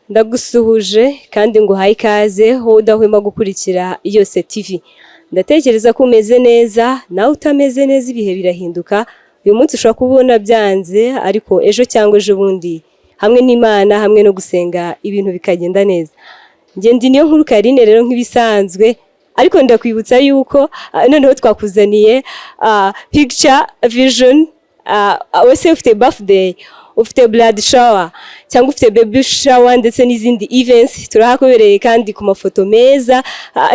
Ndagusuhuje kandi nguhaye ikaze wowe udahwema gukurikira Yose TV. Ndatekereza ko umeze neza, nawe utameze neza ibihe birahinduka. Uyu munsi ushobora kubona byanze, ariko ejo cyangwa ejo bundi hamwe n'Imana, hamwe no gusenga, ibintu bikagenda neza. Njye ndi Niyo Nkuru Karine rero nk'ibisanzwe, ariko ndakwibutsa yuko noneho twakuzaniye Picture Vision. Wese ufite birthday, ufite bridal shower cyangwa ufite baby shower ndetse n'izindi events, turahakubereye kandi ku mafoto meza,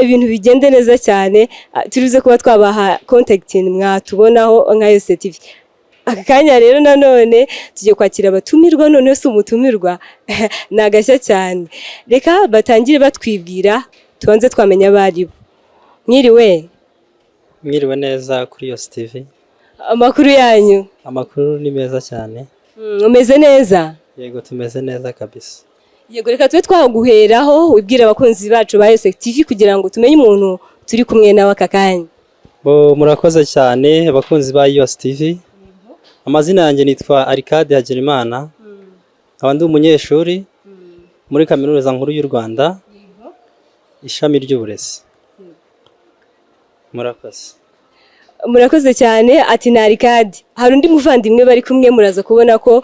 ibintu bigende neza cyane. Turibuze kuba twabaha contact mwatubonaho nka Yose TV. Aka kanya rero nanone tugiye kwakira abatumirwa. Noneho si umutumirwa, ni agashya cyane. Reka batangire batwibwira, tubanze twamenya abo ari bo. Mwiriwe? Mwiriwe neza kuri Yose TV. Amakuru yanyu? Amakuru ni meza cyane. Umeze neza? Yego, tumeze neza kabisa. Yego, reka tube twaguheraho wibwira abakunzi bacu ba Yose TV kugira ngo tumenye umuntu turi kumwe nawe aka kanya. Bo, murakoze cyane abakunzi ba Yose TV. Amazina yanjye nitwa Arikade Hagenimana, nkaba ndi umunyeshuri muri Kaminuza Nkuru y'u Rwanda, ishami ry'uburezi. Murakoze. Murakoze cyane. Ati ni Arikade, hari undi muvandimwe bari kumwe, muraza kubona ko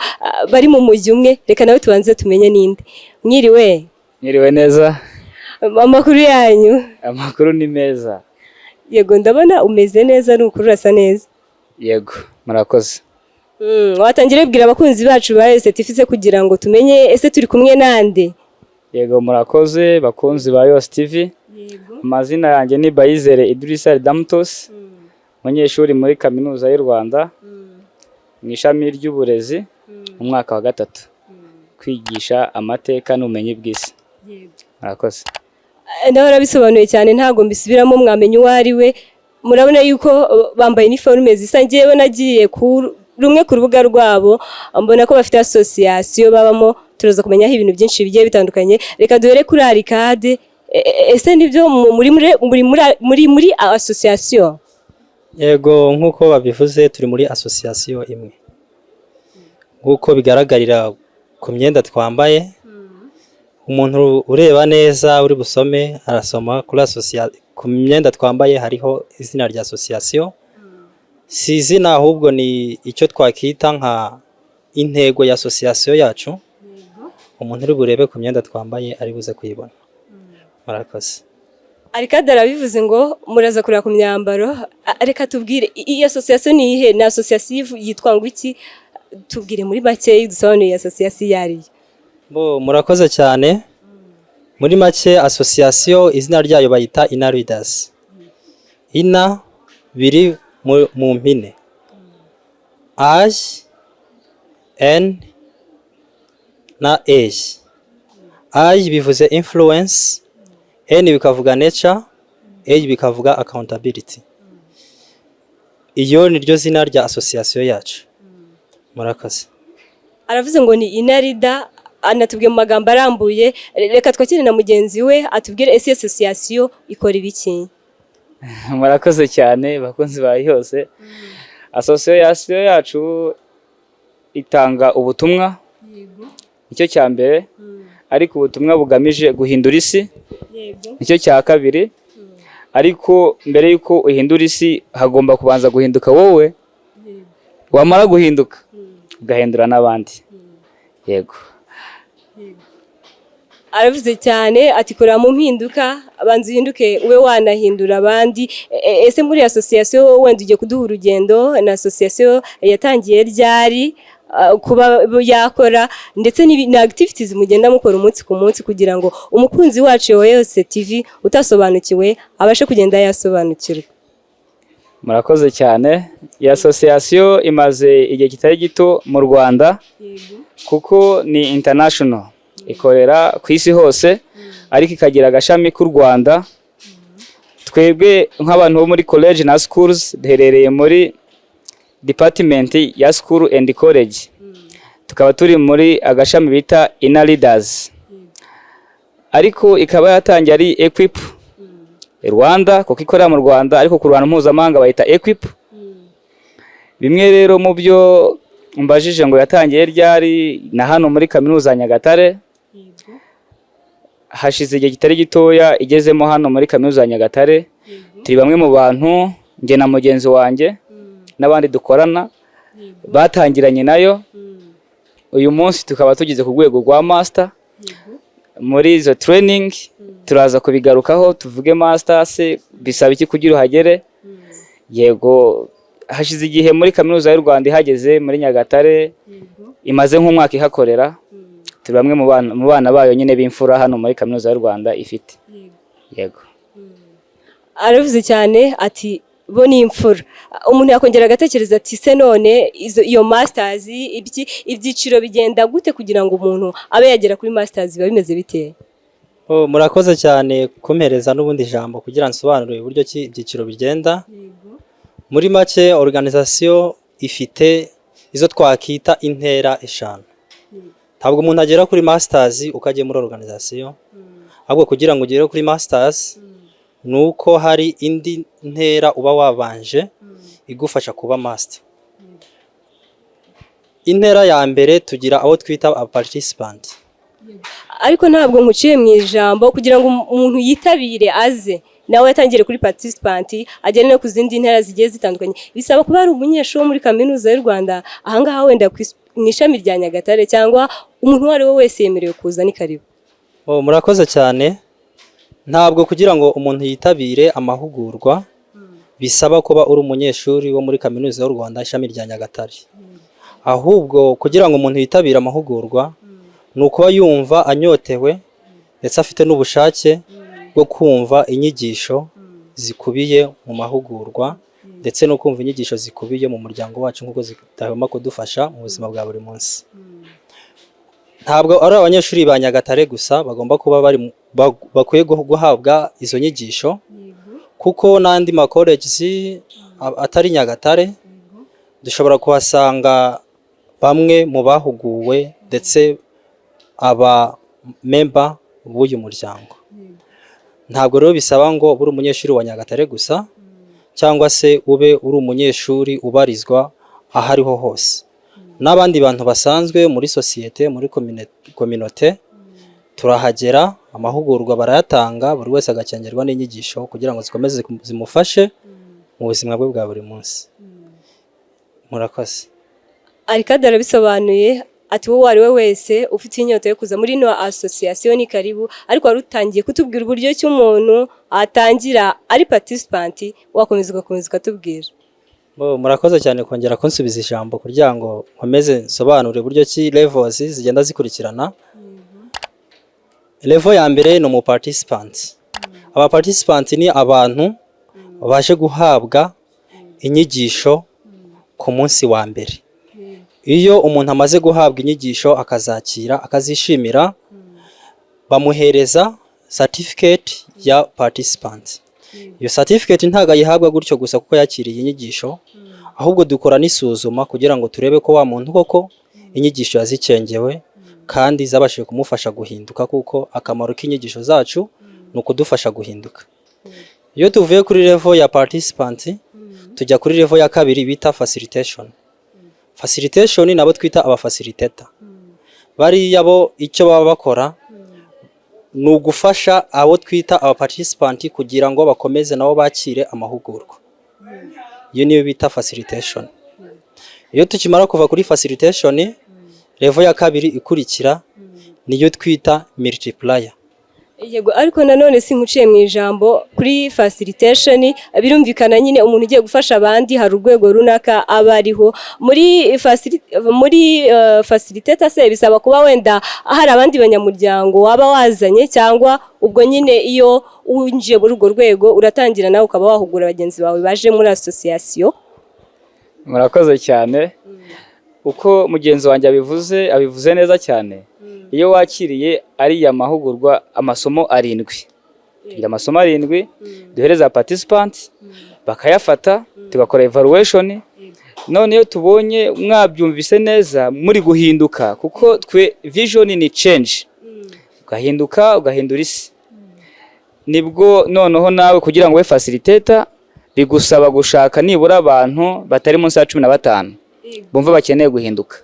bari mu mujyi umwe. Reka nawe tubanze tumenye ninde. Mwiriwe? Mwiriwe neza. Amakuru yanyu? Amakuru ni meza. Yego, ndabona umeze neza, ni ukuri urasa neza. Yego, murakoze. Watangira wibwira abakunzi bacu ba Yose TV se kugira ngo tumenye ese turi kumwe nande? Yego, murakoze bakunzi ba Yose TV. Amazina yanjye ni Bayizere Idrissa Damtos, umunyeshuri muri Kaminuza y'u Rwanda mu ishami ry'uburezi, mu mwaka wa gatatu, kwigisha amateka n'ubumenyi bw'isi. Murakoze. Nawe arabisobanuye cyane, ntabwo mbisubiramo, mwamenya uwo ari we. Murabona yuko bambaye iniforume zisa. Ngewe nagiye ku rumwe ku rubuga rwabo, mbona ko bafite association babamo. Turaza kumenyaho ibintu byinshi bigiye bitandukanye. Reka duhere kuri Arikade. Ese nibyo muri association? Yego, nk'uko babivuze, turi muri association imwe nk'uko bigaragarira ku myenda twambaye. Umuntu ureba neza uri busome arasoma kuri ku myenda twambaye hariho izina rya association. Si izina, ahubwo ni icyo twakita nka intego ya association yacu. Umuntu uri burebe ku myenda twambaye ari buze kuyibona. Murakoze. Arikade arabivuze ngo muraza kureba ku myambaro. Reka tubwire, iyi association ni iyihe? Ni association yitwa ngo iki? Tubwire muri make, dusobanuye iyi association iyo ari yo. Bo, murakoze cyane. Muri make, association izina ryayo bayita Ina Leaders. Ina biri mu mpine I, N na A. I bivuze influence, N bikavuga nature, A bikavuga accountability. Iyo ni ryo zina rya association yacu. Murakoze. Aravuze ngo ni Inarida, anatubwiye mu magambo arambuye. Reka twakire na mugenzi we atubwire ese association ikora ibiki? Murakoze cyane bakunzi ba Yose. Association yacu itanga ubutumwa, nicyo cya mbere, ariko ubutumwa bugamije guhindura isi, nicyo cya kabiri. Ariko mbere y'uko uhindura isi, hagomba kubanza guhinduka wowe. Wamara guhinduka, ugahindura n'abandi. Yego. Aravuze cyane ati korera mu mpinduka, abanza uhinduke ube wanahindura abandi. Ese muri association, wenda ugiye kuduha urugendo, na association yatangiye ryari kuba yakora, ndetse na activities mugenda mukora umunsi ku munsi, kugira ngo umukunzi wacu wa Yose TV utasobanukiwe abashe kugenda yasobanukirwa? Murakoze cyane. Iyi association imaze igihe kitari gito mu Rwanda, kuko ni international, ikorera ku isi hose, ariko ikagira agashami k'u Rwanda. Twebwe nk'abantu bo muri college na schools, duherereye muri department ya school and college, tukaba turi muri agashami bita Ina Leaders, ariko ikaba yatangiye ari Equip Rwanda, kuko ikorera mu Rwanda, ariko ku ruhando mpuzamahanga bayita Equip. Bimwe rero mu byo mbajije ngo yatangiye ryari, na hano muri Kaminuza ya Nyagatare. Hashize igihe kitari gitoya igezemo hano muri Kaminuza ya Nyagatare. Turi bamwe mu bantu, njye na mugenzi wanjye n'abandi dukorana batangiranye nayo. Uyu munsi tukaba tugeze ku rwego rwa master muri izo training. Turaza kubigarukaho, tuvuge masters bisaba iki kugira uhagere. Yego, hashize igihe muri Kaminuza y'u Rwanda ihageze muri Nyagatare, imaze nk'umwaka ihakorera. Turi bamwe mu bana bayo nyine b'imfura hano muri Kaminuza y'u Rwanda ifite. Yego. Aravuze cyane ati bo ni imfura. Umuntu yakongera agatekereza ati: se none iyo masters, ibyiciro bigenda gute kugira ngo umuntu abe yagera kuri masters? Biba bimeze bite? Oh, murakoze cyane kumpereza n'ubundi jambo kugira nsobanure uburyo ki ibyiciro bigenda. Muri make, organisation ifite izo twakita intera eshanu. Ntabwo umuntu agera kuri masters uko agiye muri organisation, ahubwo kugira ngo ugere kuri masters ni uko hari indi ntera uba wabanje igufasha kuba master. Intera ya mbere, tugira abo twita aba participant. Ariko ntabwo nkuciye mu ijambo, kugira ngo umuntu yitabire, aze nawe yatangire kuri participant, agere no ku zindi ntera zigiye zitandukanye, bisaba kuba ari umunyeshuri wo muri Kaminuza y'u Rwanda ahangaha wenda mu ishami rya Nyagatare, cyangwa umuntu uwo ari we wese yemerewe kuza, ni karibu? Oh, murakoze cyane. Ntabwo kugira ngo umuntu yitabire amahugurwa bisaba kuba uri umunyeshuri wo muri Kaminuza y'u Rwanda ishami rya Nyagatare. Ahubwo kugira ngo umuntu yitabire amahugurwa ni ukuba yumva anyotewe ndetse afite n'ubushake bwo kumva inyigisho zikubiye mu mahugurwa, ndetse no kumva inyigisho zikubiye mu muryango wacu nk'uko zidahwema kudufasha mu buzima bwa buri munsi. Ntabwo ari abanyeshuri ba Nyagatare gusa bagomba kuba bari bakwiye guhabwa izo nyigisho, kuko n'andi ma colleges atari Nyagatare dushobora kuhasanga bamwe mu bahuguwe ndetse aba member b'uyu muryango. Ntabwo rero bisaba ngo ube uri umunyeshuri wa Nyagatare gusa, cyangwa se ube uri umunyeshuri ubarizwa aho ariho hose. N'abandi bantu basanzwe muri sosiyete, muri communauté, turahagera, amahugurwa barayatanga, buri wese agacengerwa n'inyigisho kugira ngo zikomeze zimufashe mu buzima bwe bwa buri munsi. Murakoze. Arikade arabisobanuye ati wowe uwo ari we wese ufite inyota yo kuza muri ino association ni karibu. Ariko wari utangiye kutubwira uburyo ki umuntu atangira ari participant, wakomeza ugakomeza ukatubwira. Bo, murakoze cyane kongera kunsubiza ijambo kugira ngo nkomeze nsobanure uburyo ki levels zigenda zikurikirana. Level ya mbere ni umu participant. Aba participant ni abantu baje guhabwa inyigisho ku munsi wa mbere. Iyo umuntu amaze guhabwa inyigisho, akazakira, akazishimira, bamuhereza certificate ya participant. Iyo certificate ntabwo ayihabwa gutyo gusa kuko yakiriye inyigisho, ahubwo dukora n'isuzuma kugira ngo turebe ko wa muntu koko inyigisho yazicengewe kandi zabashije kumufasha guhinduka, kuko akamaro k'inyigisho zacu ni ukudufasha guhinduka. Iyo tuvuye kuri level ya participant, tujya kuri level ya kabiri bita facilitation. Facilitation nabo twita aba facilitator. Bariya bo icyo baba bakora ni ugufasha abo twita aba participant kugira ngo bakomeze nabo bakire amahugurwa. Iyo niyo bita facilitation. Iyo tukimara kuva kuri facilitation, level ya kabiri ikurikira niyo twita multiplier. Yego, ariko nanone sinkuciye mu ijambo, kuri facilitation birumvikana nyine umuntu ugiye gufasha abandi hari urwego runaka aba ariho. Muri facilitator se bisaba kuba wenda hari abandi banyamuryango waba wazanye, cyangwa ubwo nyine iyo winjiye muri urwo rwego uratangira nawe ukaba wahugura bagenzi bawe baje muri association? Murakoze cyane. Uko mugenzi wanjye abivuze, abivuze neza cyane. Iyo wakiriye ariya mahugurwa, amasomo arindwi, tugira amasomo arindwi duhereza participant, bakayafata, tugakora evaluation. None iyo tubonye mwabyumvise neza, muri guhinduka, kuko twe vision ni change, ugahinduka, ugahindura isi, nibwo noneho nawe kugira ngo ube facilitator bigusaba gushaka nibura abantu batari munsi ya 15 bumva bakeneye guhinduka,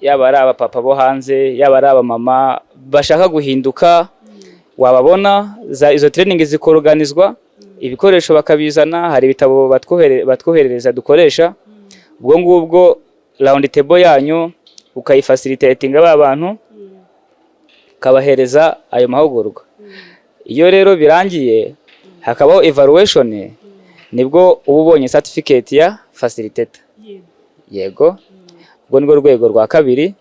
yaba ari abapapa bo hanze, yaba ari abamama. bashaka guhinduka. Wababona za izo training zikoroganizwa, ibikoresho bakabizana, hari ibitabo batwoherereza dukoresha. Ubwo ngubwo round table yanyu ukayifacilitatinga, ba bantu ukabahereza ayo mahugurwa. Iyo rero birangiye hakabaho evaluation, nibwo uba ubonye certificate ya facilitator. Yego, ubwo nirwo rwego rwa kabiri.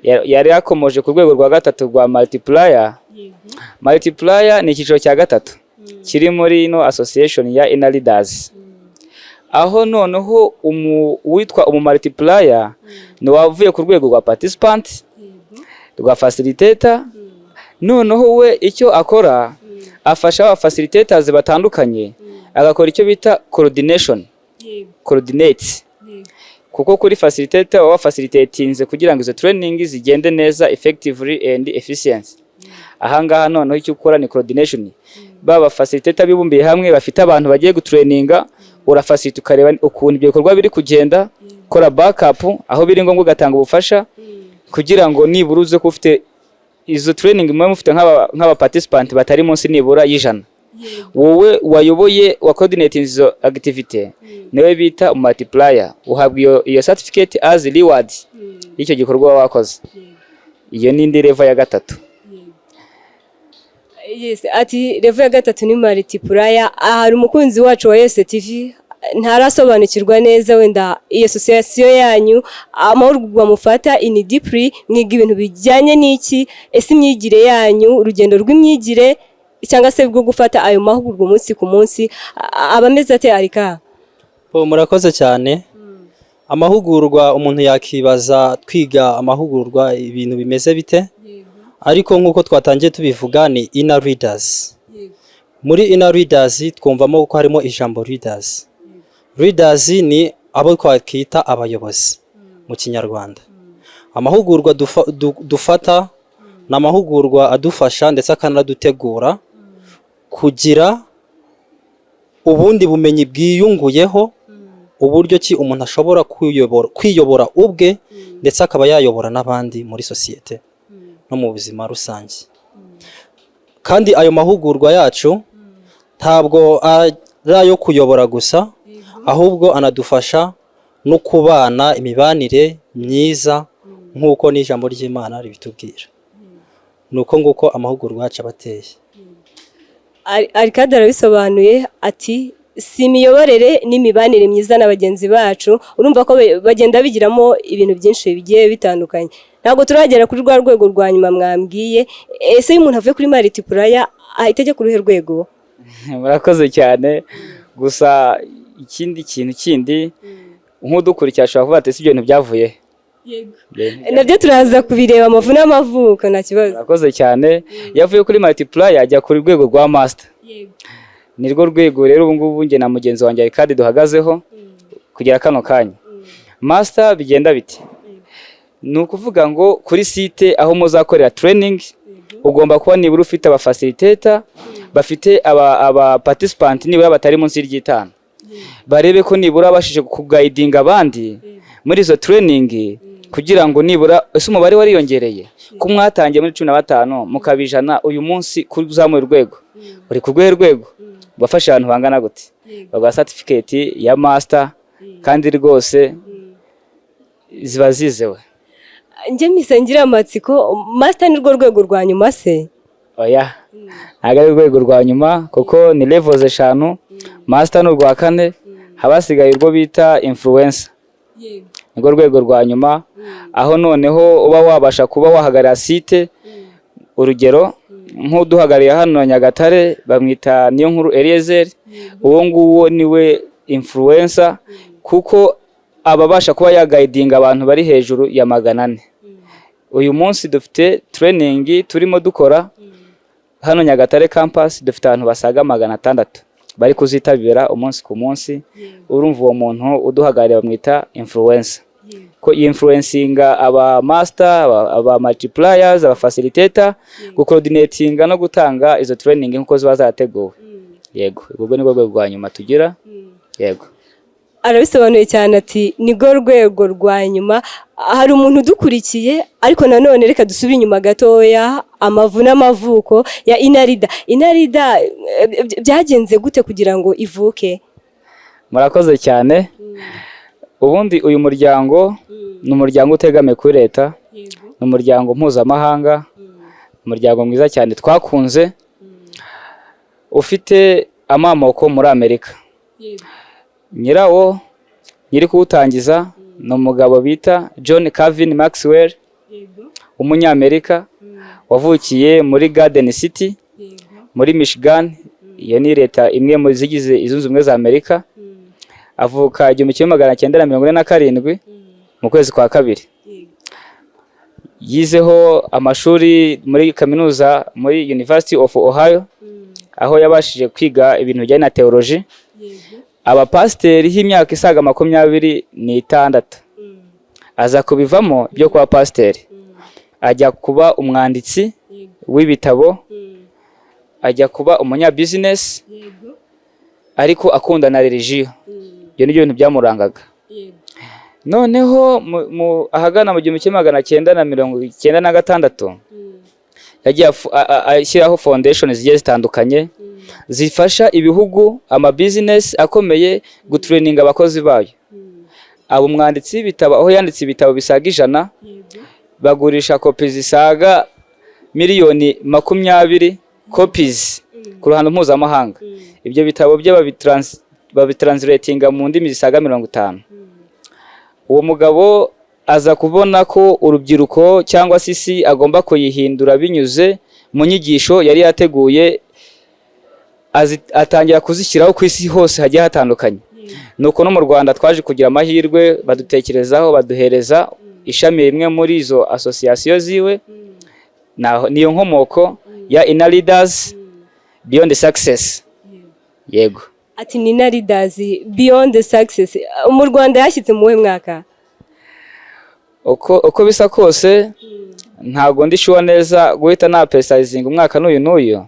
Yari yakomoje ku rwego rwa gatatu rwa multiplier. Multiplier ni icyiciro cya gatatu kiri muri ino association ya Inner Leaders, aho noneho uwitwa umu multiplier ni wavuye ku rwego rwa participant, rwa facilitator. Noneho we icyo akora, afasha aba facilitators batandukanye, agakora icyo bita coordination, coordinate, kuko kuri facilitator baba facilitatinze kugira ngo izo training zigende neza, effectively and efficient. Ahangaha noneho icyo ukora ni coordination. Baba facilitator bibumbiye hamwe, bafite abantu bagiye gutraininga, urafacilita, ukareba ukuntu ibyo bikorwa biri kugenda, kora backup aho biri ngombwa, ugatanga ubufasha kugira ngo nibura uze kuba ufite izo training muba mufite nk'aba participant batari munsi nibura y'100. Wowe wayoboye, wa coordinating izo activity, niwe bita multiplier. Uhabwa iyo certificate as reward y'icyo gikorwa wakoze. Iyo ni indi level ya gatatu. Yes, ati level ya gatatu ni multiplier. Hari umukunzi wacu wa Yose TV ntarasobanukirwa neza wenda iyi association yanyu, amahugurwa mufata in deeply, mwiga ibintu bijyanye n'iki? Ese imyigire yanyu, urugendo rw'imyigire cyangwa se rwo gufata ayo mahugurwa umunsi ku munsi aba ameze ate, Arika? Oh, murakoze cyane. Amahugurwa, umuntu yakibaza twiga amahugurwa ibintu bimeze bite? Ariko nk'uko twatangiye tubivuga, ni Inner Leaders. Muri Inner Leaders twumvamo ko harimo ijambo leaders. Leaders ni abo twakita abayobozi mu Kinyarwanda. Amahugurwa dufata ni amahugurwa adufasha ndetse akanadutegura kugira ubundi bumenyi bwiyunguyeho, uburyo ki umuntu ashobora kwiyobora ubwe, ndetse akaba yayobora n'abandi muri sosiyete no mu buzima rusange. Kandi ayo mahugurwa yacu ntabwo ari ayo kuyobora gusa, ahubwo anadufasha no kubana imibanire myiza nk'uko n'ijambo ry'Imana ribitubwira. Ni uko nguko amahugurwa yacu aba ateye. Arikade arabisobanuye, ati si imiyoborere n'imibanire myiza na bagenzi bacu. Urumva ko bagenda bigiramo ibintu byinshi bigiye bitandukanye. Ntabwo turagera kuri rwa rwego rwa nyuma mwambwiye. Ese iyo umuntu avuye kuri multiplier ahita ajya ku ruhe rwego? Murakoze cyane. Gusa ikindi kintu kindi, nk'udukurikira ashobora kuvuga ati: "Ese ibyo bintu byavuye he?" Nabyo turaza kubireba, amavu n'amavuko, nta kibazo. Murakoze cyane. Iyo avuye kuri multiplier ajya ku rwego rwa master. Nirwo rwego rero ubu ngubu njye na mugenzi wanjye kandi duhagazeho kugera kano kanya. Master bigenda bite? Ni ukuvuga ngo kuri site aho muzakorera training, ugomba kuba nibura ufite aba facilitator bafite aba participant nibura batari munsi y'5, barebe ko nibura bashije kuguidinga abandi muri izo training, kugira ngo nibura, ese umubare wariyongereye? Ko mwatangiye muri 15 mukaba 100, uyu munsi kuzamuye urwego, uri ku rwego rwego bafasha abantu bangana gute? Baguha certificate ya master, kandi rwose ziba zizewe. Njye mpise ngira amatsiko, master ni rwo rwego rwa nyuma se? Oya, ntabwo ari urwego rwa nyuma, kuko ni levels 5. Master ni urwa kane, haba hasigaye urwo bita influencer, nirwo rwego rwa nyuma, aho noneho uba wabasha kuba wahagarara site. Urugero, nk'uduhagarariye hano Nyagatare bamwita Niyo Nkuru Eliezer. Uwo nguwo niwe influencer, kuko aba abasha kuba yaguidinga abantu bari hejuru ya 400. Uyu munsi dufite training turimo dukora hano Nyagatare campus, dufite abantu basaga 600 bari kuzitabira umunsi ku munsi. Urumva uwo muntu uduhagarariye bamwita influencer, ko influencinga aba master, aba multipliers, aba facilitator, gucoordinatinga no gutanga izo training nkuko ziba zarateguwe. Yego, ubwo nibwo rwego rwa nyuma tugira, yego. Arabisobanuye cyane, ati nirwo rwego rwa nyuma. Hari umuntu udukurikiye, ariko nanone reka dusubire inyuma gatoya, amavu n'amavuko ya Inarida. Inarida byagenze gute kugira ngo ivuke? Murakoze cyane. Ubundi uyu muryango ni umuryango utegamiye kuri leta, ni umuryango mpuzamahanga, umuryango mwiza cyane twakunze, ufite amamoko muri Amerika. Nyirawo, nyiri kuwutangiza, ni umugabo bita John Calvin Maxwell, umunyamerika wavukiye muri Garden City muri Michigan. Iyo ni leta imwe mu zigize Izunze Ubumwe za Amerika. Avuka 1947 mu kwezi kwa kabiri. Yizeho amashuri muri kaminuza muri University of Ohio, aho yabashije kwiga ibintu bijyanye na theology, aba pasiteri h'imyaka isaga 26. Aza kubivamo byo kuba pasiteri, ajya kuba umwanditsi w'ibitabo, ajya kuba umunyabizinesi, ariko akunda na religion. Ibyo ni byo bintu byamurangaga. Noneho ahagana mu 1996 yagiye ashyiraho foundation zigiye zitandukanye zifasha ibihugu, amabizinesi akomeye gutraininga abakozi bayo. Aba umwanditsi w'ibitabo, aho yanditse ibitabo bisaga 100, bagurisha kopi zisaga miliyoni 20 copies ku ruhando mpuzamahanga. Ibyo bitabo bye babitranslatinga mu ndimi zisaga 50. Uwo mugabo aza kubona ko urubyiruko cyangwa se isi agomba kuyihindura binyuze mu nyigisho yari yateguye, atangira kuzishyiraho ku isi hose hagiye hatandukanye. Nuko no mu Rwanda twaje kugira amahirwe, badutekerezaho, baduhereza ishami rimwe muri izo association ziwe. Niyo nkomoko ya Inner Leaders Beyond Success, yego. Ati ni Inner Leaders Beyond Success mu Rwanda yashyitse mu wuhe mwaka? Uko bisa kose ntabwo ndi sure neza guhita na precisinga umwaka n'uyu n'uyu,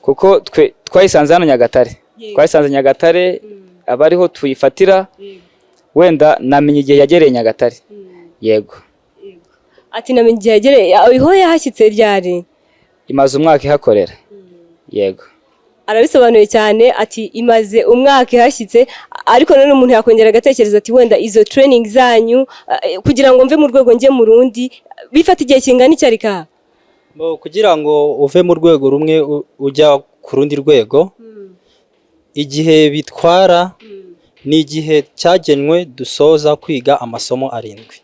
kuko twe twayisanze hano Nyagatare, twayisanze Nyagatare, aba ariho tuyifatira. Wenda namenye igihe yagereye Nyagatare, yego. Ati namenye igihe yagereye aho. Yahashyitse ryari? Imaze umwaka ihakorera, yego. Arabisobanuye cyane, ati imaze umwaka ihashyitse. Ariko nanone umuntu yakongera agatekereza ati wenda izo training zanyu, kugira ngo mve mu rwego njye mu rundi, bifata igihe kingana iki arika? Kugira ngo uve mu rwego rumwe ujya ku rundi rwego, igihe bitwara ni igihe cyagenwe dusoza kwiga amasomo arindwi.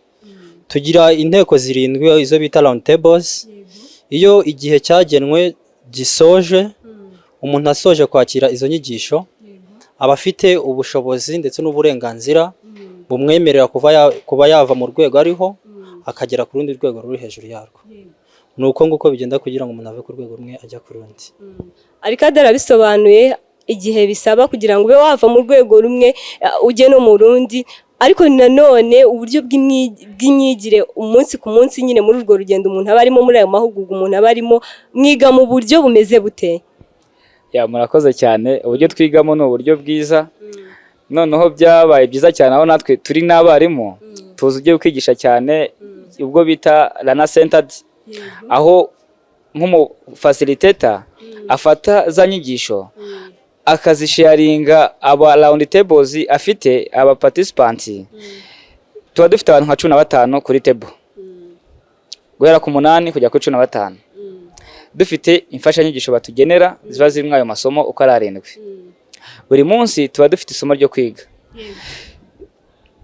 Tugira inteko zirindwi, izo bita round tables. Iyo igihe cyagenwe gisoje, umuntu asoje kwakira izo nyigisho, aba afite ubushobozi ndetse n'uburenganzira bumwemerera kuba yava mu rwego ariho akagera ku rundi rwego ruri hejuru yarwo. Ni uko nguko bigenda kugira ngo umuntu ave ku rwego rumwe ajya ku rundi. Arikade arabisobanuye, igihe bisaba kugira ngo ube wava mu rwego rumwe ujye no mu rundi. Ariko nanone uburyo bw'imyigire umunsi ku munsi nyine muri urwo rugendo umuntu aba arimo, muri ayo mahugurwa umuntu aba arimo, mwiga mu buryo bumeze bute? Ya, murakoze cyane. Uburyo twigamo ni uburyo bwiza. Noneho byabaye byiza cyane aho natwe turi n'abarimu, tuzi ugiye kwigisha cyane ubwo bita learner centered, aho nk'umufacilitator afata za nyigisho akazisharinga aba round tables afite aba participants. Tuba dufite abantu nka 15 kuri table, guhera ku 8 kujya kuri 15. Dufite imfashanyigisho batugenera ziba zirimo ayo masomo uko ari arindwi. Buri munsi tuba dufite isomo ryo kwiga.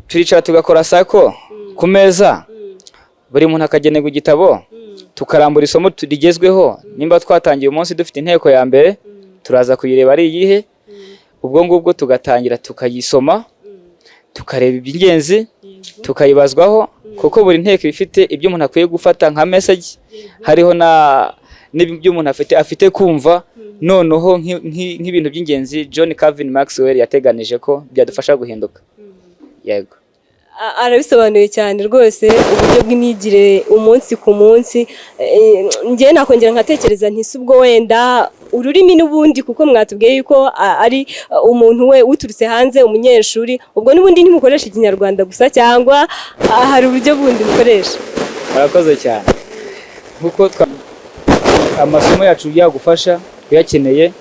Turicara tugakora circle ku meza, buri muntu akagenerwa igitabo, tukarambura isomo rigezweho. Nimba twatangiye umunsi dufite inteko ya mbere, turaza kuyireba ari iyihe, ubwo ngubwo tugatangira tukayisoma, tukareba iby'ingenzi, tukayibazwaho, kuko buri nteko iba ifite ibyo umuntu akwiye gufata nka message, hariho na n'ibyo umuntu afite kumva. Noneho nk'ibintu by'ingenzi John Calvin Maxwell yateganije ko byadufasha guhinduka, yego. Arabisobanuye cyane rwose, uburyo bw'imyigire umunsi ku munsi. Njyewe nakongera nkatekereza nti si ubwo wenda Ururimi n'ubundi, kuko mwatubwiye yuko ari umuntu we uturutse hanze, umunyeshuri, ubwo n'ubundi ntimukoresha Ikinyarwanda gusa, cyangwa hari uburyo bundi mukoresha? Murakoze cyane. Nkuko amasomo yacu yagufasha uyakeneye,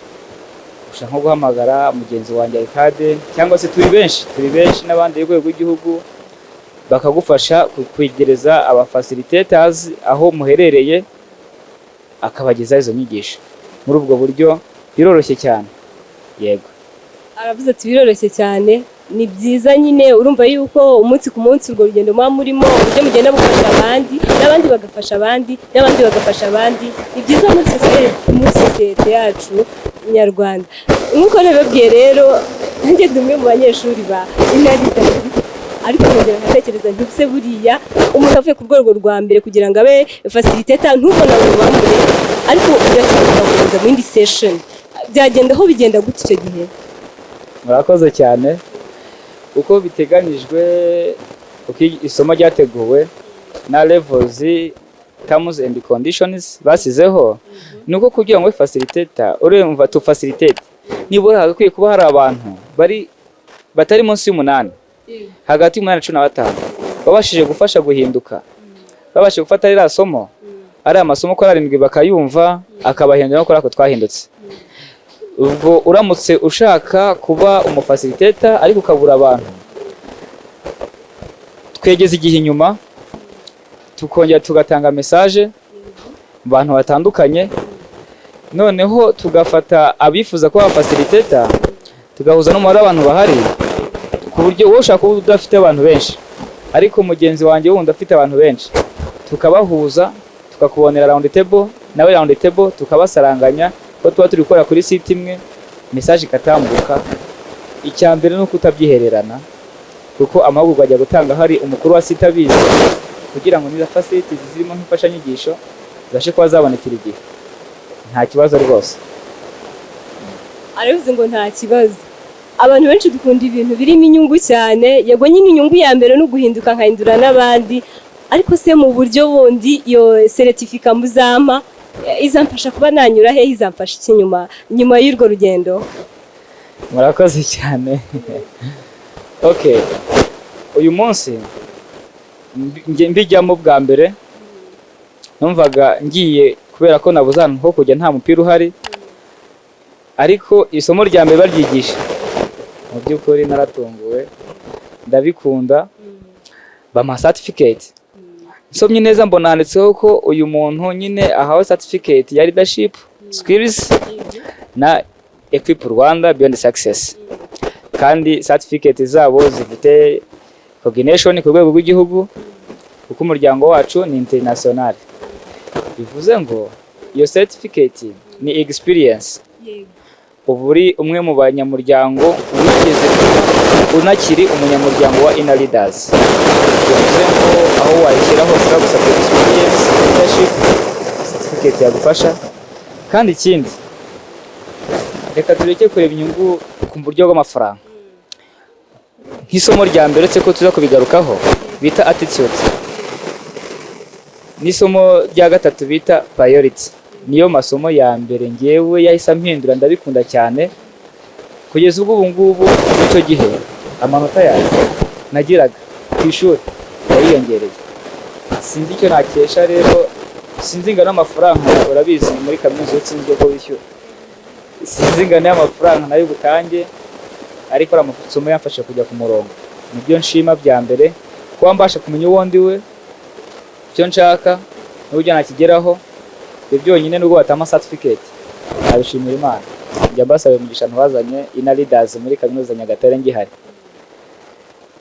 ushobora nko guhamagara mugenzi wanjye Arcade, cyangwa se turi benshi n'abandi rwego rw'igihugu, bakagufasha kwegereza aba facilitators aho muherereye, akabagezaho izo nyigisho. Muri ubwo buryo biroroshye cyane, yego. Aravuze ati biroroshye cyane. Ni byiza nyine, urumva yuko umunsi ku munsi urwo rugendo muba murimo, uburyo mugenda mufasha abandi, n'abandi bagafasha abandi, n'abandi bagafasha abandi, ni byiza muri sosiyete yacu nyarwanda. Nk'uko nabibabwiye rero, nanjye ndi umwe mu banyeshuri ba Inner Leaders, ariko nkongera nkatekereza nti se buriya umuntu avuye ku rwego rwa mbere kugira ngo abe facilitator, ntubona ngo bamure, ariko urakenera gukomeza mu yindi session, byagenda aho bigenda gute icyo gihe? Murakoze cyane. Uko biteganyijwe, uko isomo ryateguwe na levels, terms and conditions basizeho, ni uko kugira ngo ube facilitator, urumva to facilitate, nibura hagakwiye kuba hari abantu bari batari munsi y'umunani, hagati y'umunani na 15, babashije gufasha guhinduka, babashije gufata ririya somo, ari amasomo uko ari arindwi, bakayumva, akabahindura no kuri ako twahindutse. Ubwo uramutse ushaka kuba umu facilitator ariko ukabura abantu, twegeze igihe inyuma, tukongera tugatanga message mu bantu batandukanye, noneho tugafata abifuza kuba facilitator, tugahuza n'umubare w'abantu bahari, ku buryo wowe ushaka kuba udafite abantu benshi, ariko mugenzi wanjye wundi afite abantu benshi, tukabahuza, tukakubonera round table, nawe round table, tukabasaranganya ko tuba turi gukora kuri site imwe, message ikatambuka. Icya mbere ni uko utabyihererana, kuko amahugurwa ajya gutanga hari umukuru wa site abizi, kugira ngo niza facilities zirimo nk'imfashanyigisho zibashe kuba zabonekera igihe. Nta kibazo rwose. Arabivuze ngo nta kibazo. Abantu benshi dukunda ibintu birimo inyungu cyane. Yego nyine, inyungu ya mbere ni uguhinduka, nkahindura n'abandi, ariko se mu buryo bundi iyo certificat muzampa izamfasha kuba nanyura hehe? Izamfasha iki nyuma y'urwo rugendo? Murakoze cyane. Okay, uyu munsi njye mbijyamo bwa mbere, numvaga ngiye kubera ko nabuze ahantu ho kujya, nta mupira uhari, ariko isomo rya mbere baryigisha, mu by'ukuri naratunguwe, ndabikunda, bampa certificate. Nsomye neza mbona handitseho ko uyu muntu nyine ahawe certificate ya leadership skills na Equip Rwanda Beyond Success, kandi certificate zabo zifite recognition ku rwego rw'igihugu, kuko umuryango wacu ni international. Bivuze ngo iyo certificate ni experience, uba uri umwe mu banyamuryango wigeze kuba, unakiri umunyamuryango wa Inner Leaders. Bivuze ngo aho wayishyira hose bagusabye experience, leadership certificate yagufasha. Kandi ikindi, reka tureke kureba inyungu ku buryo bw'amafaranga. Nk'isomo rya mbere, uretse ko tuza kubigarukaho, bita attitude, n'isomo rya gatatu bita priority, niyo masomo ya mbere ngewe yahise ampindura, ndabikunda cyane kugeza ubwo ubu ngubu. Icyo gihe amanota yanjye nagiraga ku ishuri yariyongereye. Sinzi icyo nakesha rero, sinzi ingano y'amafaranga. Urabizi, muri kaminuza iyo utsinzwe ko wishyura. Sinzi ingano y'amafaranga nayo butange, ariko ari amasomo yamfasha kujya ku murongo. Nibyo nshima bya mbere, kuba mbasha kumenya uwo ndi we, icyo nshaka n'uburyo nakigeraho. Ibyo byonyine, nubwo batampa certificate, nabishimira Imana. Njya mbasaba umugisha ntibazanye Inner Leaders muri kaminuza Nyagatare ngihari.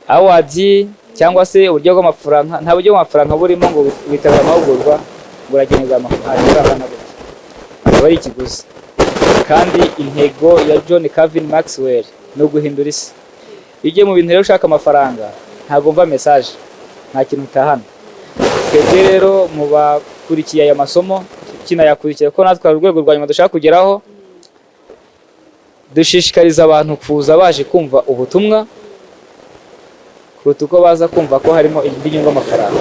Award cyangwa se uburyo bw'amafaranga, nta buryo bw'amafaranga burimo ngo witabira amahugurwa ngo uragenerwa amafaranga angana gutya, aba ari ikiguzi. Kandi intego ya John Calvin Maxwell ni uguhindura isi. Iyo ugiye mu bintu rero ushaka amafaranga, ntabwo mva message, nta kintu utahana. Twebwe rero mu bakurikiye aya masomo, tukinayakurikiye, ko natwe hari urwego rwa nyuma dushaka kugeraho, dushishikariza abantu kuza baje kumva ubutumwa kuruta uko baza kumva ko harimo indi nyungu y'amafaranga,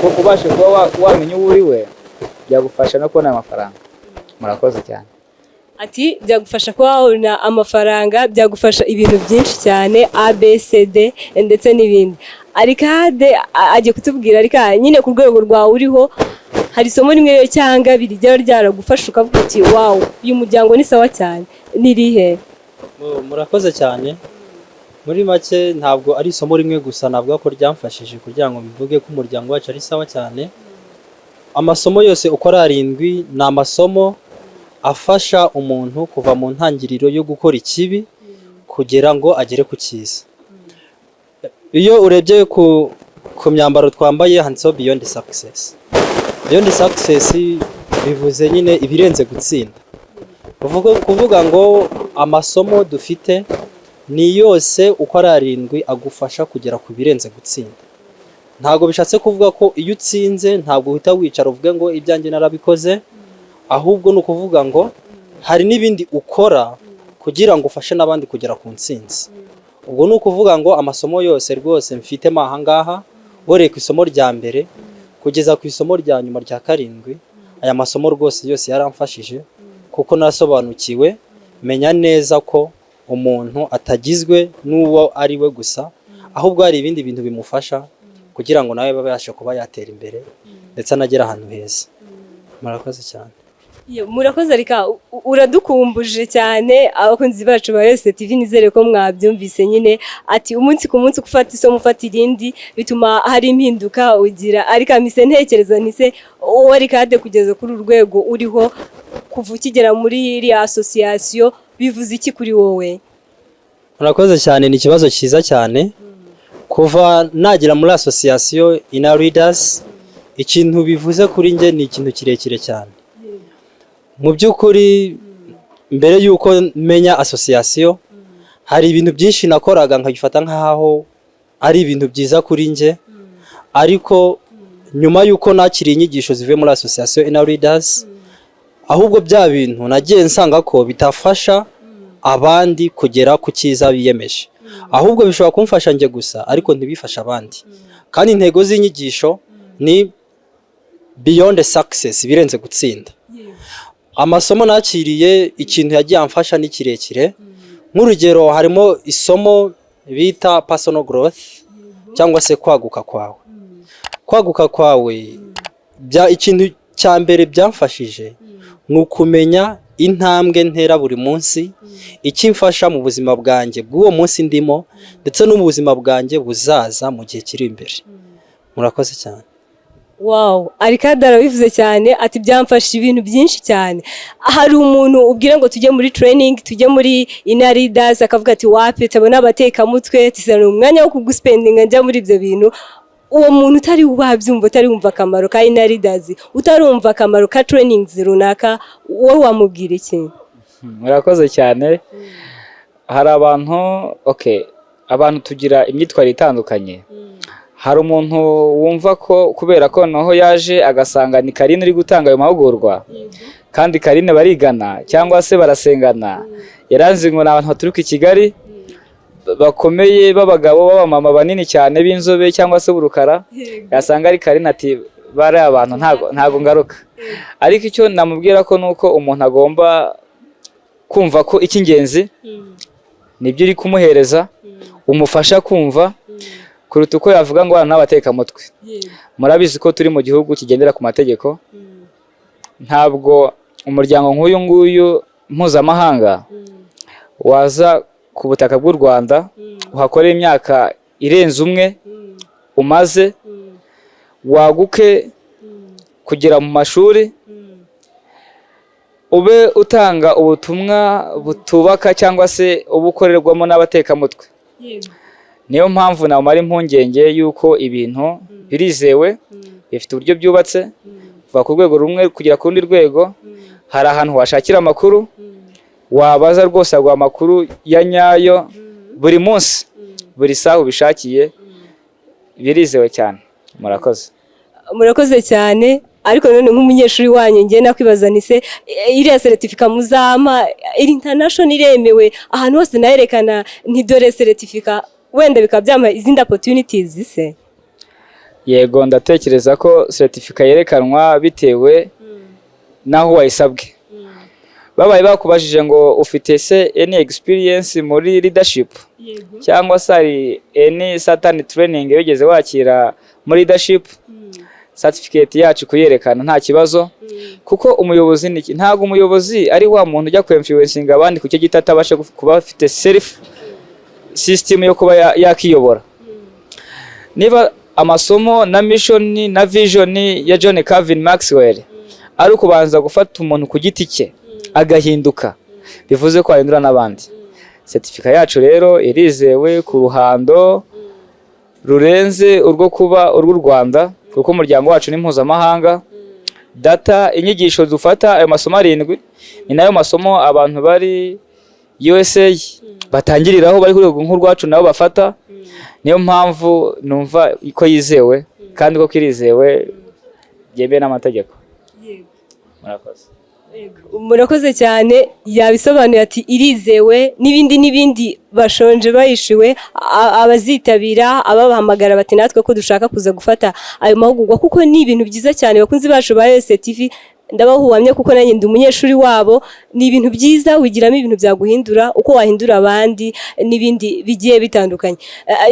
kuko ubashe kuba wamenya uwo uri we byagufasha no kubona ayo mafaranga. Murakoze cyane. Ati byagufasha kuba wabona amafaranga, byagufasha ibintu byinshi cyane, ABCD ndetse n'ibindi. Arikade agiye kutubwira, ariko nyine ku rwego rwawe uriho, hari isomo rimwe rero cyangwa abiri ryaba ryaragufasha ukavuga uti: "Wow, uyu muryango ni sawa cyane", n'irihe? Murakoze cyane. Muri make, ntabwo ari isomo rimwe gusa navuga ko ryamfashije kugira ngo mbivuge ko umuryango wacu ari sawa cyane. Amasomo yose uko ari arindwi ni amasomo afasha umuntu kuva mu ntangiriro yo gukora ikibi kugira ngo agere ku cyiza. Iyo urebye ku myambaro twambaye, handitseho "Beyond Success". Beyond Success bivuze nyine ibirenze gutsinda. Kuvuga ngo amasomo dufite ni yose uko ari arindwi agufasha kugera ku birenze gutsinda. Ntabwo bishatse kuvuga ko iyo utsinze ntabwo uhita wicara uvuge ngo ibyanjye narabikoze, ahubwo ni ukuvuga ngo hari n'ibindi ukora kugira ngo ufashe n'abandi kugera ku ntsinzi. Ubwo ni ukuvuga ngo amasomo yose rwose mfitemo aha ngaha, uhereye ku isomo rya mbere kugeza ku isomo rya nyuma rya karindwi, aya masomo rwose yose yaramfashije, kuko nasobanukiwe menya neza ko umuntu atagizwe n'uwo ari we gusa, ahubwo hari ibindi bintu bimufasha kugira ngo nawe babashe kuba yatera imbere ndetse anagere ahantu heza. Murakoze cyane. Iyo, murakoze. Reka uradukumbuje cyane abakunzi bacu ba Yose TV. Nizere ko mwabyumvise nyine. Ati umunsi ku munsi ufata isomo, ufata irindi, bituma hari impinduka ugira. Ariko mise ntekereza nise wowe Arikade, kugeza kuri uru rwego uriho kuva ukigera muri iriya association, bivuze iki kuri wowe? Murakoze cyane, ni ikibazo cyiza cyane. Kuva nagera muri association Inner Leaders, ikintu bivuze kuri njye ni ikintu kirekire cyane. Mu by'ukuri, mbere y'uko menya association, hari ibintu byinshi nakoraga nkabifata nk'aho ari ibintu byiza kuri njye, ariko nyuma y'uko nakiriye inyigisho zivuye muri association Inner Leaders, ahubwo bya bintu nagiye nsanga ko bitafasha abandi kugera ku cyiza biyemeje, ahubwo bishobora kumfasha njye gusa ariko ntibifashe abandi. Kandi intego z'inyigisho ni beyond success, birenze gutsinda. Amasomo nakiriye, ikintu yagiye amfasha ni kirekire. Nk'urugero, harimo isomo bita personal growth cyangwa se kwaguka kwawe. Kwaguka kwawe, bya ikintu cya mbere byamfashije ni ukumenya intambwe ntera buri munsi, ikimfasha mu buzima bwanjye bw'uwo munsi ndimo ndetse no mu buzima bwanjye buzaza mu gihe kiri imbere. Murakoze cyane. Wow, Arikade arabivuze cyane, ati byamfasha ibintu byinshi cyane. Hari umuntu ubwira ngo tujye muri training, tujye muri Inner Leaders, akavuga ati: "Wapi, tabona abatekamutwe, tisana umwanya wo kuguspendinga njya muri ibyo bintu." Uwo muntu utari wabyumva, utari wumva akamaro ka Inner Leaders, utarumva akamaro ka trainings runaka, wowe wamubwira iki? Murakoze cyane. Hari abantu, okay, abantu tugira imyitwarire itandukanye. Hari umuntu wumva ko kubera ko noneho yaje agasanga ni Karine uri gutanga ayo mahugurwa, kandi Karine barigana cyangwa se barasengana, yaranze ngo ni abantu baturuka i Kigali bakomeye, b'abagabo, b'abamama banini cyane, b'inzobe cyangwa se b'urukara, yasanga ari Karine ati: "Bari abantu, ntago ngaruka." Ariko icyo namubwira ko nuko umuntu agomba kumva ko icy'ingenzi nibyo uri kumuhereza, umufasha kumva kuruta uko yavuga ngo hano n'abatekamutwe. Murabizi ko turi mu gihugu kigendera ku mategeko. Ntabwo umuryango nk'uyu nguyu mpuzamahanga waza ku butaka bw'u Rwanda, uhakorera imyaka irenze umwe umaze, waguke kugera mu mashuri, ube utanga ubutumwa butubaka cyangwa se uba ukorerwamo n'abatekamutwe. Niyo mpamvu namara impungenge y'uko ibintu birizewe, bifite uburyo byubatse kuva ku rwego rumwe kugera ku rundi rwego. Hari ahantu washakira amakuru, wabaza rwose aguha amakuru ya nyayo buri munsi, buri saha ubishakiye. Birizewe cyane. Murakoze. Murakoze cyane. Ariko none nk'umunyeshuri wanyu, ngiye nakwibaza ni se iriya certificat muzampa iri international, iremewe ahantu hose nayerekana nti dore certificat, wenda bikaba byampa izindi opportunities se? Yego, ndatekereza ko certificat yerekanwa bitewe n'aho wayisabwe. Babaye bakubajije ngo ufite se any experience muri leadership, cyangwa se hari any certain training wigeze wakira muri leadership, certificate yacu kuyerekana nta kibazo. Kuko umuyobozi ni iki? Ntabwo umuyobozi ari wa muntu ujya ku-influencinga abandi ku cyo giti atabasha kuba afite self system yo kuba yakiyobora. Niba amasomo na mission na vision ya John Calvin Maxwell ari ukubanza gufata umuntu ku giti cye agahinduka, bivuze ko ahindura n'abandi. Certificate yacu rero irizewe ku ruhando rurenze urwo kuba urw'u Rwanda, kuko umuryango wacu ni mpuzamahanga. Data inyigisho dufata, ayo masomo arindwi, ni nayo masomo abantu bari USA batangiriraho, bari ku rwego nk'urwacu nabo bafata. Niyo mpamvu numva ko yizewe, kandi ko irizewe byemewe n'amategeko. Murakoze. Murakoze cyane. Yabisobanuye ati irizewe n'ibindi n'ibindi. Bashonje bayishiwe abazitabira, ababahamagara bati natwe ko dushaka kuza gufata ayo mahugurwa, kuko ni ibintu byiza cyane. Bakunzi bacu ba Yose TV, ndabaha ubuhamya kuko nanjye ndi umunyeshuri wabo. Ni ibintu byiza, wigiramo ibintu byaguhindura, uko wahindura abandi n'ibindi bigiye bitandukanye.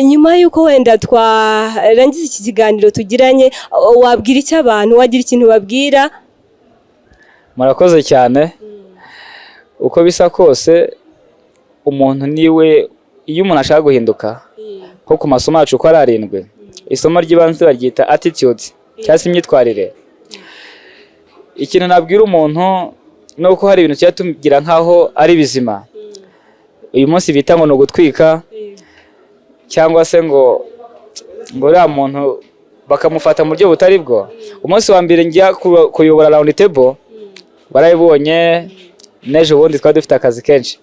Nyuma y'uko wenda twarangiza iki kiganiro tugiranye, wabwira icyo abantu, wagira ikintu babwira? Murakoze cyane. Uko bisa kose, umuntu niwe, iyo umuntu ashaka guhinduka, nko ku masomo yacu uko ari arindwi, isomo ry'ibanze baryita attitude cyangwa se imyitwarire. Ikintu nabwira umuntu ni uko hari ibintu tujya tugira nk'aho ari bizima uyu munsi, bita ngo ni ugutwika, cyangwa se ngo uriya muntu bakamufata mu buryo butari bwo. Umunsi wa mbere njya kuyobora round table, barabibonye, n'ejo bundi twari dufite akazi kenshi,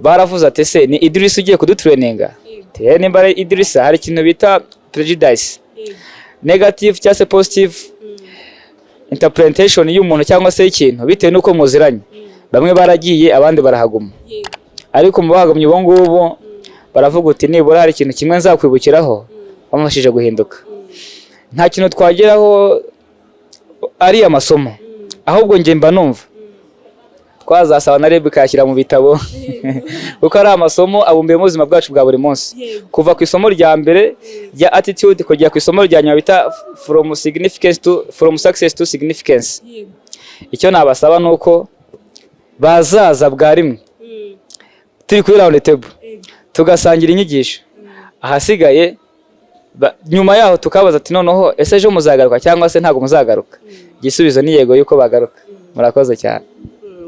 baravuze ati: "Ese ni Idrissa ugiye kudutraininga?" Ati: "Nimba ari Idrissa." Hari ikintu bita prejudice, negative cyangwa se positive interpretation y'umuntu cyangwa se y'ikintu bitewe n'uko muziranye. Bamwe baragiye, abandi barahaguma, ariko mu bahagumye ubu ngubu baravuga uti: "Nibura hari ikintu kimwe nzakwibukiraho, wamufashije guhinduka." Nta kintu twageraho ari amasomo, ahubwo njye mba numva twazasaba na REB ikayashyira mu bitabo, kuko ari amasomo abumbiyemo ubuzima bwacu bwa buri munsi, kuva ku isomo rya mbere rya attitude kugera ku isomo rya nyuma bita from success to significance. Icyo nabasaba ni uko bazaza bwa rimwe turi kuri round table, tugasangira inyigisho. Ahasigaye nyuma yaho tukabaza ati: "Noneho ese ejo muzagaruka cyangwa se ntabwo muzagaruka?" Igisubizo ni yego, yuko bagaruka. Murakoze cyane.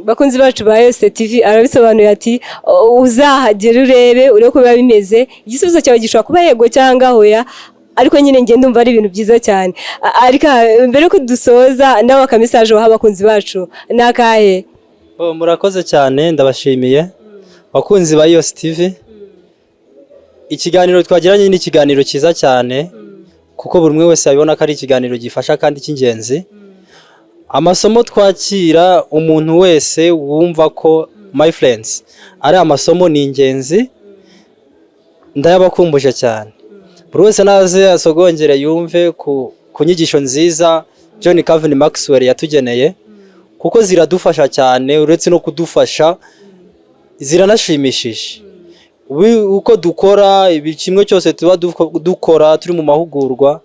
Bakunzi bacu ba Yose TV, arabisobanuye ati: "Uzahagera urebe uko biba bimeze. Igisubizo cyawe gishobora kuba yego cyangwa hoya." Ariko nyine ngenda ndumva ari ibintu byiza cyane. Ariko mbere yuko dusoza, nawe akamessage waha abakunzi bacu ni akahe? Oh, murakoze cyane, ndabashimiye bakunzi ba Yose TV. Ikiganiro twagiranye ni ikiganiro cyiza cyane, kuko buri umwe wese yabibona ko ari ikiganiro gifasha kandi cy'ingenzi. Amasomo twakira, umuntu wese wumva ko, my friends, ari amasomo ni ingenzi, ndayabakumbuje cyane. Buri wese naze asogongere, yumve ku nyigisho nziza John Calvin Maxwell yatugeneye, kuko ziradufasha cyane. Uretse no kudufasha, ziranashimishije. Uko dukora ibi, kimwe cyose tuba dukora turi mu mahugurwa,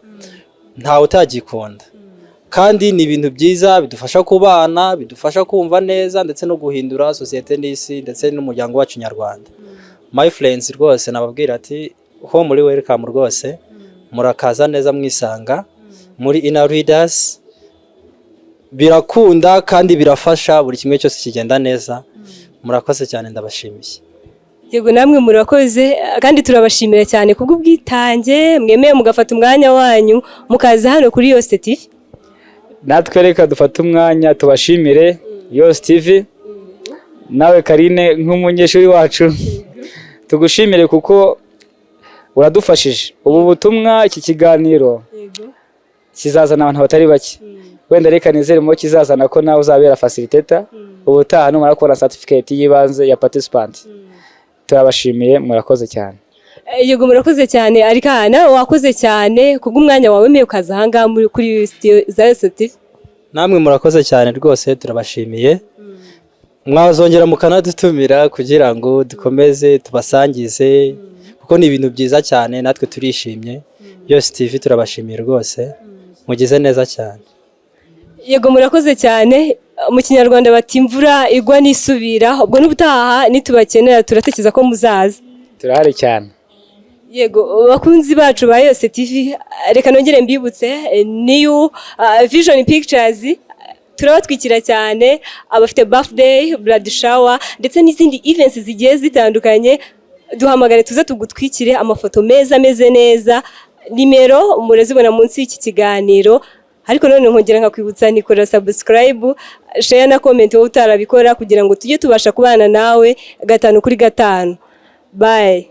ntawe utagikunda, kandi ni ibintu byiza bidufasha kubana, bidufasha kumva neza, ndetse no guhindura sosiyete n'isi ndetse n'umuryango wacu nyarwanda. My friends, rwose nababwira ati ho muri welcome rwose, murakaza neza, mwisanga muri Inner Leaders. Birakunda kandi birafasha, buri kimwe cyose kigenda neza. Murakoze cyane, ndabashimiye. Yego, namwe murakoze, kandi turabashimira cyane kubw'ubwitange mwemeye mugafata umwanya wanyu mukaza hano kuri Yose TV. Natwe reka dufate umwanya tubashimire Yose TV, nawe Karine nk'umunyeshuri wacu tugushimire, kuko uradufashije. Ubu butumwa, iki kiganiro kizazana abantu batari bake. Wenda reka nizere mu kizazana ko nawe uzabera facilitator ubutaha numara kubona certificate y'ibanze ya participant. Turabashimiye, murakoze cyane. Yego, murakoze cyane. Ariko nawe wakoze cyane kubw'umwanya wawe wemeye ukaza ahangaha kuri studio za Yose TV. Namwe murakoze cyane rwose, turabashimiye. Mwazongera mukanadutumira kugira ngo dukomeze tubasangize, kuko ni ibintu byiza cyane, natwe turishimye. Yose TV turabashimiye rwose, mugize neza cyane. Yego, murakoze cyane. Mu Kinyarwanda bati: "Imvura igwa nisubira." Ubwo n'ubutaha nitubakenera turatekereza ko muzaza. Turahari cyane. Yego, bakunzi bacu ba Yose TV, reka nongere mbibutse New Vision Pictures turabatwikira cyane, abafite birthday, bridal shower ndetse n'izindi events zigiye zitandukanye. Duhamagare tuze tugutwikire amafoto meza ameze neza. Nimero murazibona munsi y'iki kiganiro. Ariko none nkongera nkakwibutsa nikora subscribe, share na comment wowe utarabikora, kugira ngo tujye tubasha kubana nawe gatanu kuri gatanu. Bye.